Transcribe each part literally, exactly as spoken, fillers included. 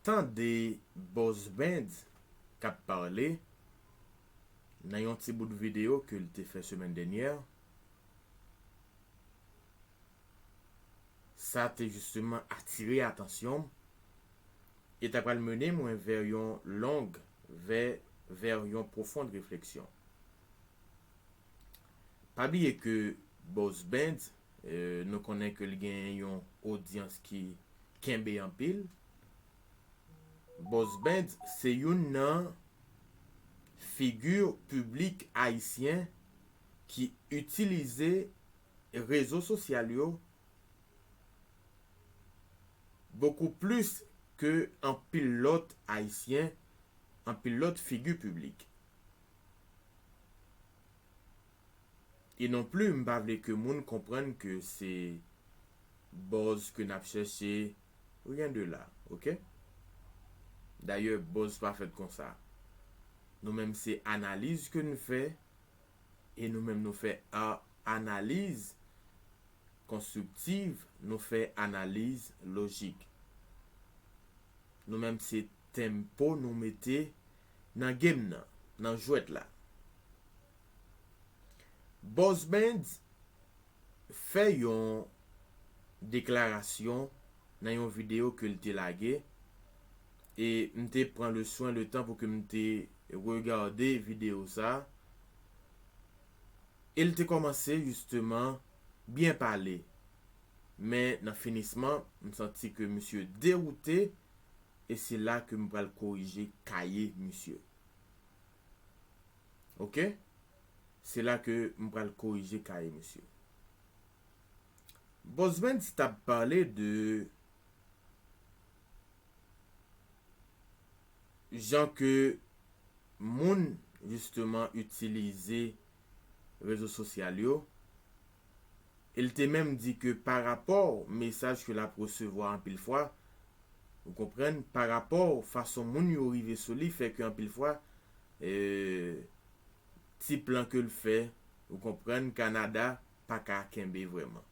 tande Boss Band k ap pale nan yon ti bout videyo ke l te fè semèn dènyè. Sa te jisteman atire atansyon m e ta pral mennen mwen vè yon long, vè, vè yon pwofond refleksyon. Pa bliye ke Boss Band, eh, nou konnen ke l gen yon odyans ki kenbe anpil. Boss Band se youn nan figi piblik ayisyen ki itilize rezo sosyal yo bokou plis ke anpil lòt ayisyen, anpil lòt figi piblik. E non pli, m pa vle ke moun konprann ke se buzz ke n ap chèche, rien de là, oke? Dayè, buzz pa fèt konsa. Nou menm, se analiz ke n fè, e nou menm, nou fè a-, analiz konstriktiv, nou fè analiz lojik. Nou menm, se tempo nou mete nan game nan, nan jwèt la. Boss Band fè yon deklarasyon nan yon videyo ke l te lage, e m te pran le swen, le tan pou ke m te regade videyo sa, e l te kòmanse jisteman byen pale. Men nan finisman, m santi ke misye dewoute, e se la ke m pral korije kaye misye. Oke? Se la ke m pral korije kaye misye. Boss Band t ap pale de jan ke moun, jisteman, itilize rezo sosyal yo. E l te menm di ke pa rapò mesaj ke l ap resevwa anpil fwa, ou konprann, pa rapò fason moun yo rive sou li, fè ke anpil fwa, eh, ti plan ke l fè, ou konprann, Kanada pa ka kenbe vrèman.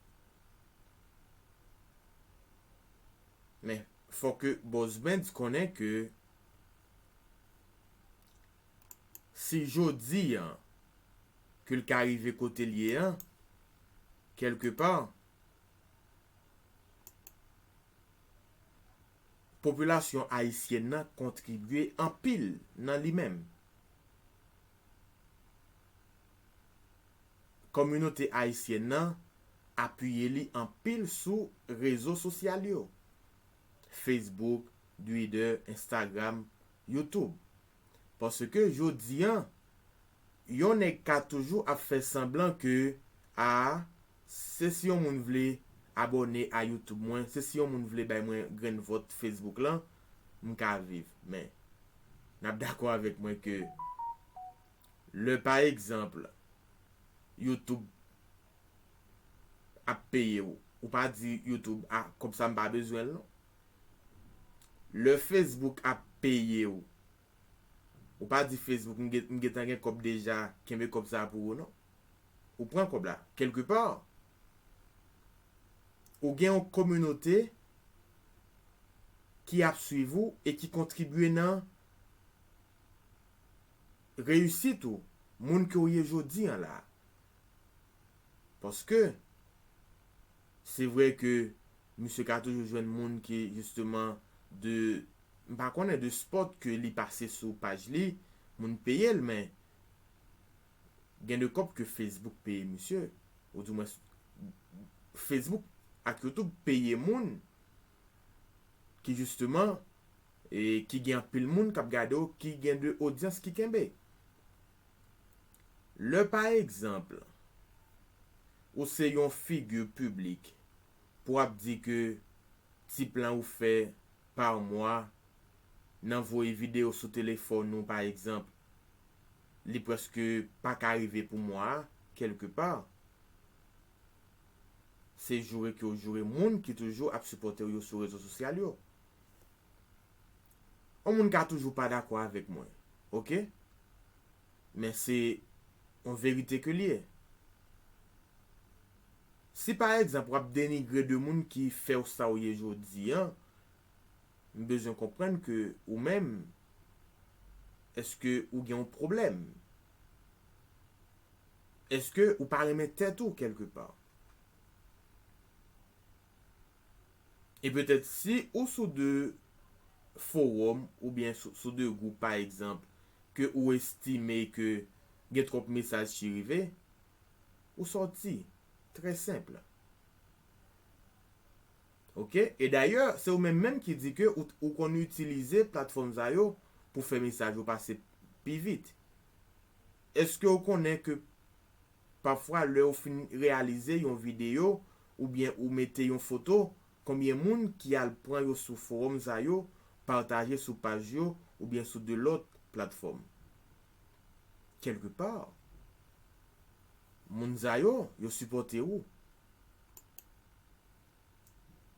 Men, fò ke Boss Band konnen ke si jodi an, ke l ka rive kote l ye an, kèlkepa, popilasyon ayisyèn nan kontribye anpil nan li menm. Kominote ayisyèn nan apiye li anpil sou rezo sosyal yo. Facebook, Twitter, Instagram, YouTube. Paske jodi an, yon nèg ka toujou ap fè sanblan ke, a, se si yon moun vle abòne a YouTube mwen, se si yon moun vle bay mwen grenn vòt Facebook lan, m ka viv. Men, n ap dakò avèk mwen ke lè, pa egzanp, YouTube ap peye w, ou pa di YouTube, a, kòb sa m pa bezwen l non. Lè Facebook ap peye w, ou pa di Facebook, m gen, m gentan gen kòb deja, kenbe kòb sa pou ou non. Ou pran kòb la. Kèlkepa, ou gen yon kominote ki ap swiv ou e ki kontribye nan reyisit ou, moun ke w ye jodi an la. Paske, se vre ke misye ka toujou jwenn moun ki, jisteman, de, m pa konnen, de spot ke li pase sou paj li, moun peye l, men gen de kòb ke Facebook peye misye, oudimwens, Facebook ak YouTube peye moun ki, jisteman, e ki gen anpil moun k ap gade w, ki gen de odyans ki kenbe. Lè, pa egzanp, ou se yon figi piblik, pou w ap di ke ti plan ou fè pa mwa, nan voye videyo sou telefòn ou, pa egzanp, li prèske pa ka rive pou mwa a, kèlkepa. Se joure ke w joure moun ki toujou ap sipòte w yo sou rezo sosyal yo. Yon moun ka toujou pa dakò avèk mwen, oke? Men se yon verite ke l ye. Si, pa egzanp, w ap denigre de moun ki fè w sa w ye jodi an, M bezwen konprann ke ou menm, èske ou gen yon pwoblèm? Èske ou pa renmen tèt ou kèlkepa? E petèt si ou sou de fowòm oubyen sou, sou de gwoup, pa egzanp, ke ou estime ke gen twòp mesaj ki rive, ou sòti. Trè senp. Oke? E dayè, se ou menm menm ki di ke ou, ou konn itilize platfòm sa yo pou fè mesaj ou pase pi vit. Èske ou konnen ke pafwa, lè ou fin reyalize yon videyo oubyen ou mete yon foto, konbyen moun ki al pran yo sou fowòm sa yo, pataje sou paj yo oubyen sou de lòt platfòm? Kèlkepa, moun sa yo, yo sipòte ou.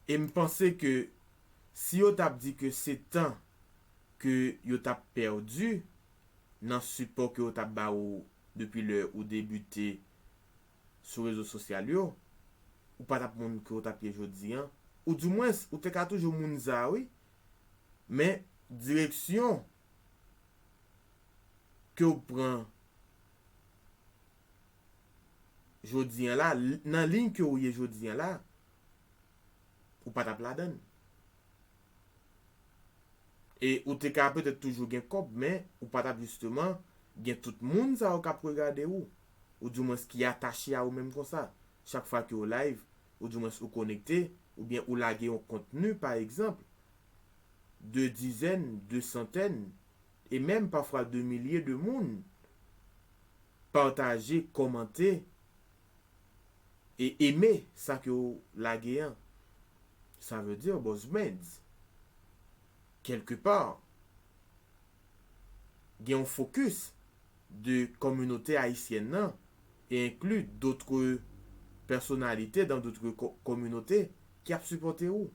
E m panse ke si yo t ap di ke se tan ke yo t ap pèdi nan sipò ke yo t ap ba ou depi lè ou debite sou rezo sosyal yo, ou pa t ap moun ke w t ap ye jodi an. Ou dimwens, ou te ka toujou moun sa a, wi. Men direksyon ke w pran jodi an la, l-, nan liy ke w ye jodi an la, ou pa t ap ladan l. E ou te ka petèt toujou gen kòb, men ou pa t ap jisteman gen tout moun sa yo k ap regade ou, ou dimwens ki atache a ou menm konsa. Chak fwa ke w live, ou dimwens ou konekte, oubyen ou lage yon kontni, pa egzanp, de dizèn, de santèn, e menm pafwa de milye de moun pataje, kòmante, e eme sa ke w lage an. Sa vle di, Bòs Bendz, kèlkepa, gen yon fokis de kominote ayisyèn nan, e enkli dotre pèsonalite dan dotre ko-, kominote ki ap sipòte ou.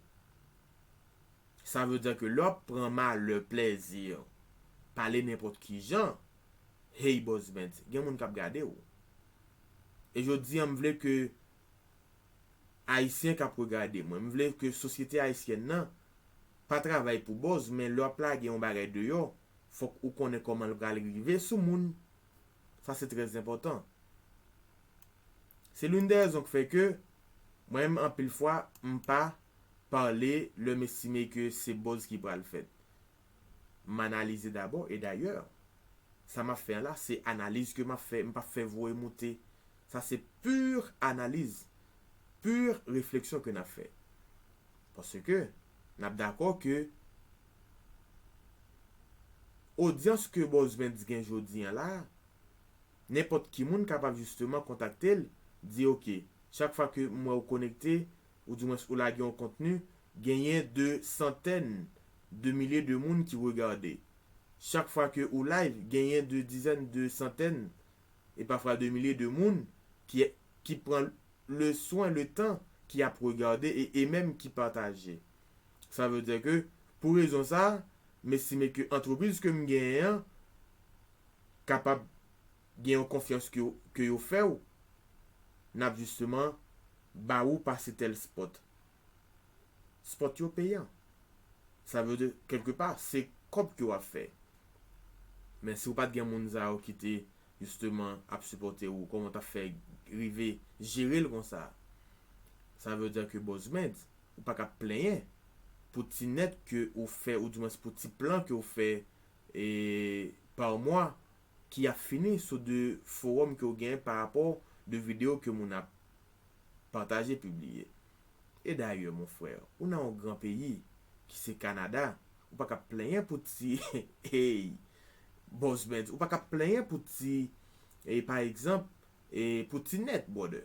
Sa vle di ke lè w ap pran malè, plèzi, pale nenpòt ki jan, hey, Bòs Bendz, gen moun k ap gade w. E jodi an, m vle ke Ayisyen k ap regade mwen, m vle ke sosyete ayisyèn nan pa travay pou buzz, men lè w ap lage yon bagay deyò, fòk ou konnen kòman l pral rive sou moun. Sa se trè enpòtan. Se l'une des raisons ki fè ke mwen menm anpil fwa, m pa pale lè m estime ke se buzz ki pral fèt. M analize dabò, e dayè, sa m ap fè an la, se analiz ke m ap fè, m p ap fè voye moute. Sa se pur analiz, pur refleksyon ke n ap fè. Paske n ap dakò ke odyans ke Buzz Bendz gen jodi an la, nenpòt ki moun kapab jisteman kontakte l, di, oke, chak fwa ke m wè w konekte, ou dimwens ou lage yon kontni, genyen de santèn de milye de moun ki regade. Chak fwa ke ou live, genyen de dizèn, de santèn, e pafwa de milye de moun ki, ki pran le swen, le tan, ki ap regade e, e menm ki pataje. Sa vle di ke, pou rezon sa, m estime ke antrepriz ke m genyen an kapab gen yon konfyans ke, ke yo fè w, n ap jisteman ba ou pase tèl spot. Spot yo peyan. Sa vle di, kèlkepa, se kòb ke w ap fè. Men si w pa t gen moun sa yo ki te, jisteman, ap sipòte w, kòman w t ap fè rive jere l konsa? Sa vle di ke Buzz Bendz, ou pa ka plenyen pou ti nèt ke ou fè, oudimwens pou ti plan ke ou fè, e, pa mwa, ki ap fini sou de fowòm ke ou genyen pa rapò de videyo ke moun ap pataje, pibliye. E dayè, mon frè, ou nan yon gran peyi, ki se Kanada, ou pa ka plenyen pou ti, hey, Buzz Bendz, ou pa ka plenyen pou ti, e, pa egzanp, e, pou ti nèt, brother.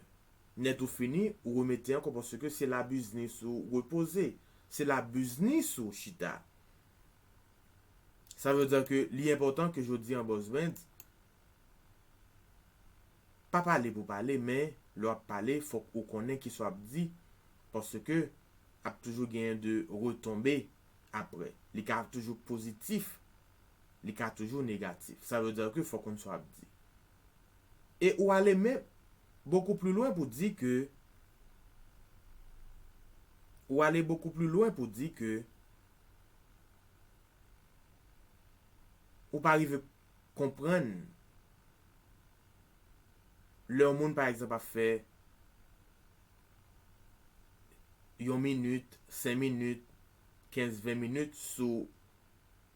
Nèt ou fini, ou remete ankò paske se la biznis ou repoze, se la biznis ou chita. Sa vle di ke li enpòtan ke jodi an Buzz Bendz pa pale pou pale, men lè w ap pale, fòk ou konnen kisa w ap di, paske ap toujou genyen de retonbe apre. Li ka toujou pozitif, li ka toujou negatif. Sa vle di ke fòk konn sa w ap di. E ou ale men bokou pli lwen pou di ke, ou ale bokou pli lwen pou di ke ou pa rive konprann lè yon moun, pa egzanp, ap fè yon minit, senk minit, kenz, ven minit sou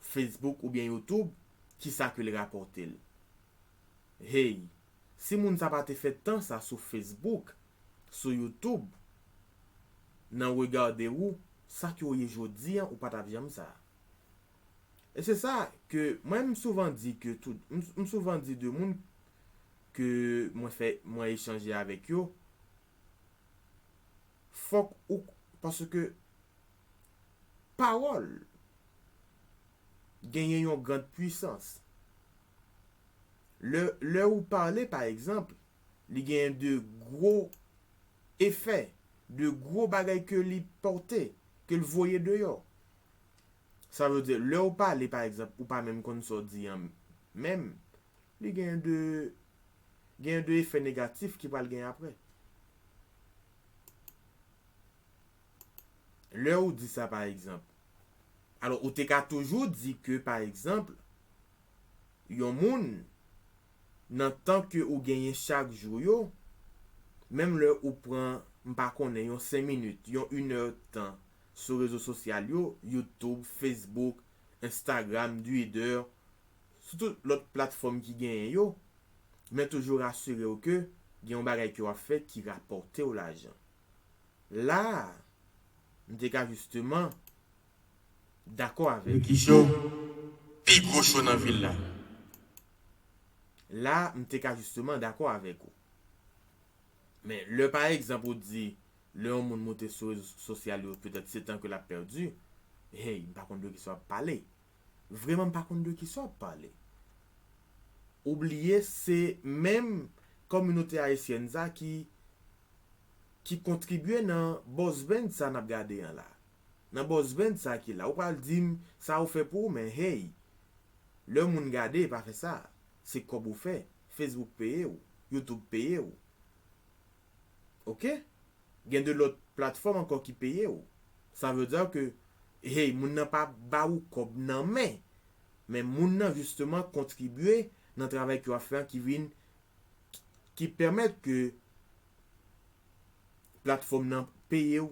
Facebook oubyen YouTube, kisa ke l rapòte l? Hey, si moun sa pa te fè tan sa sou Facebook, sou YouTube, nan regade ou, sa ke w ye jodi an, ou pa t ap janm sa. E se sa ke mwen, m souvan di ke tout, m, m souvan di de moun ke mwen fè, mwen echanje avèk yo, fòk ou, paske pawòl genyen yon grand pwisans. Lè, lè ou pale, pa egzanp, li genyen de gwo efè, de gwo bagay ke li pòte, ke l voye deyò. Sa vle di, lè ou pale, pa egzanp, ou pa menm konn sa w di an menm, li genyen de, genyen de efè negatif ki pral genyen apre. Lè ou di sa, pa egzanp, alò, ou te ka toujou di ke, pa egzanp, yon moun, nan tan ke ou genyen chak jou yo, menm lè ou pran, m pa konnen, yon senk minit, yon inè tan sou rezo sosyal yo, YouTube, Facebook, Instagram, Twitter, sou tout lòt platfòm ki genyen yo, men toujou rasire w ke gen yon bagay ke w ap fè ki rapòte w lajan. La a, m te ka jisteman dakò avèk ou. Ricky Show, pi gwo show nan vil la. La a, m te ka jisteman dakò avèk ou. Men lè, pa egzanp, ou di, lè yon moun moute sou rezo sosyal yo, petèt se tan ke l ap pèdi, hey, m pa konn de kisa w ap pale. Vrèman, m pa konn de kisa w ap pale. Ou bliye se menm kominote ayisyèn sa ki, ki kontribye nan boss band sa n ap gade an la. Nan boss band sa ki la. Ou pral di m sa ou fè pou ou, men hey, lè moun gade, pa fè sa. Se kòb ou fè. Facebook peye w, YouTube peye w. Oke? Gen de lòt platfòm ankò ki peye w. Sa vle di ke, hey, moun nan pa ba ou kòb nan men, men moun nan jisteman kontribye nan travay ke w ap fè an ki vin, ki pèmèt ke platfòm nan peye w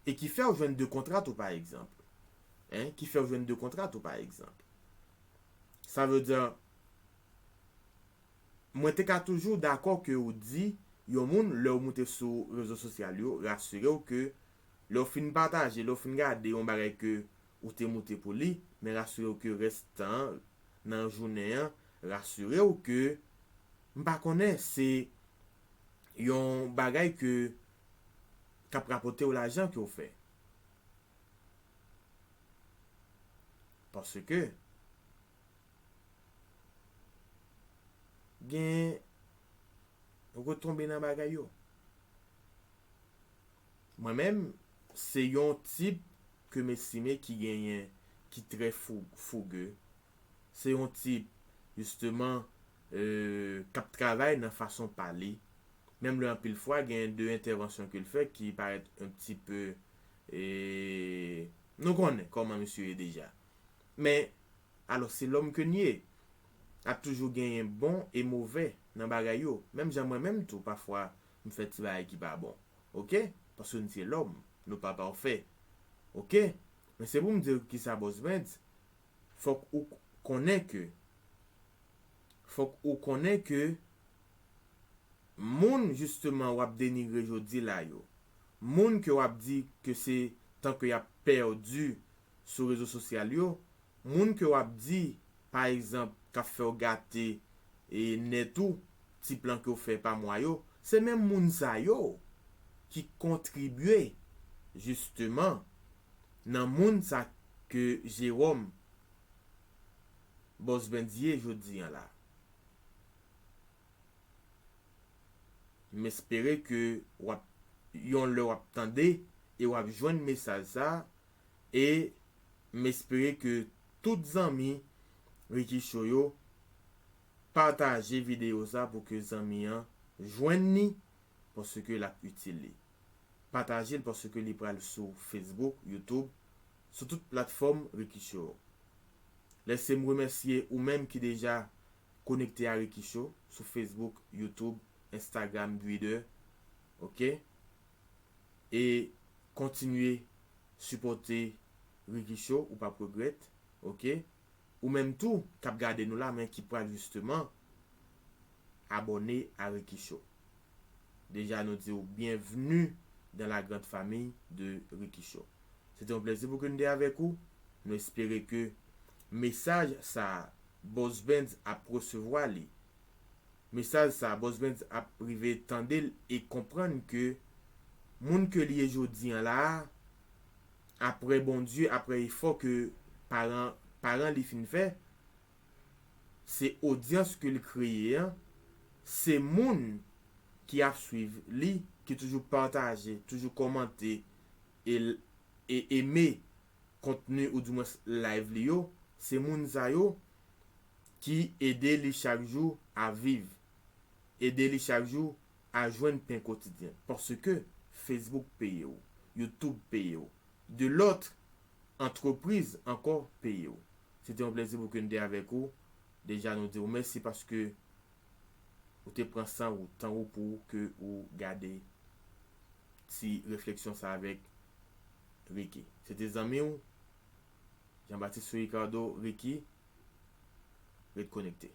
e ki fè w jwenn de kontra tou, pa egzanp. Hein, ki fè w jwenn de kontra tou, pa egzanp. Sa vle di, mwen te ka toujou dakò ke ou di yon moun, lè w moute sou rezo sosyal yo, rasire w ke lè w fin pataje, lè w fin gade yon bagay ke ou te moute pou li, men rasire w ke rès tan an, nan jounen an, rasire w ke, m pa konnen, se yon bagay ke k ap rapòte w lajan ke w fè. Paske gen retonbe nan bagay yo. Mwen menm, se yon tip ke m estime ki genyen, ki trè fou-, fouge. Se yon tip, jisteman, euh, k ap travay nan fason pa li. Menm lè anpil fwa, gen de entèvansyon ke l fè ki parèt un petit peu, e, nou konnen kòman misye ye deja. Men, alò, se lòm ke n ye. Ap toujou genyen bon e movè nan bagay yo. Menm jan mwen menm tou, pafwa, m fè ti bagay ki pa bon. Oke? Paske n se lòm, nou pa pafè. Oke? Men se pou m di w kisa, Boss Benz, fòk ou konnen ke, fòk ou konnen ke moun, jisteman, w ap denigre jodi la yo, moun ke w ap di ke se tankou y ap pèdi sou rezo sosyal yo, moun ke w ap di, pa egzanp, k ap fè w gate, e, nèt ou, ti plan ke w fè pa mwa yo, se menm moun sa yo ki kontribye, jisteman, nan moun sa ke Jewòm Boss Benz ye jodi an la. M espere ke w ap, yon lè w ap tande e w ap jwenn mesaj sa, e m espere ke tout zanmi Ricky Show yo pataje videyo sa pou ke zanmi an jwenn li, paske l ap itil li. Pataje l paske li pral sou Facebook, YouTube, sou tout platfòm Ricky Show. Lèse m remèsye ou menm ki deja konekte a Ricky Show sou Facebook, YouTube, Instagram, Twitter. Oke? E kontinye sipòte Ricky Show, ou p ap regrèt. Oke? Ou menm tou k ap gade nou la, men ki pral jisteman abòne a Ricky Show. Deja nou di w bienvenue dans la grande famille de Ricky Show. Se te yon plèzi pou ke n te avèk ou. Nou espere ke mesaj sa a, Boss Benz ap resevwa li. Mesaj sa a, Boss Benz ap rive tande l e konprann ke moun ke li ye jodi an la a, apre Bondye, apre efò ke paran, paran li fin fè, se odyans ke l kreye an, se moun ki ap swiv li, ki toujou pataje, toujou kòmante e, e eme kontni oudimwens live li yo, se moun sa yo ki ede li chak jou a viv, ede li chak jou a jwenn pen kotidyen. Paske Facebook peye w, YouTube peye w, de lòt antrepriz ankò peye w. Se te yon plèzi pou ke n te avèk ou. Deja nou di w mèsi paske ou te pran san ou, tan ou pou ke ou gade ti refleksyon sa avèk Ricky. Se te zanmi w, Jean Baptiste Ricardo, Ricky, ret konekte.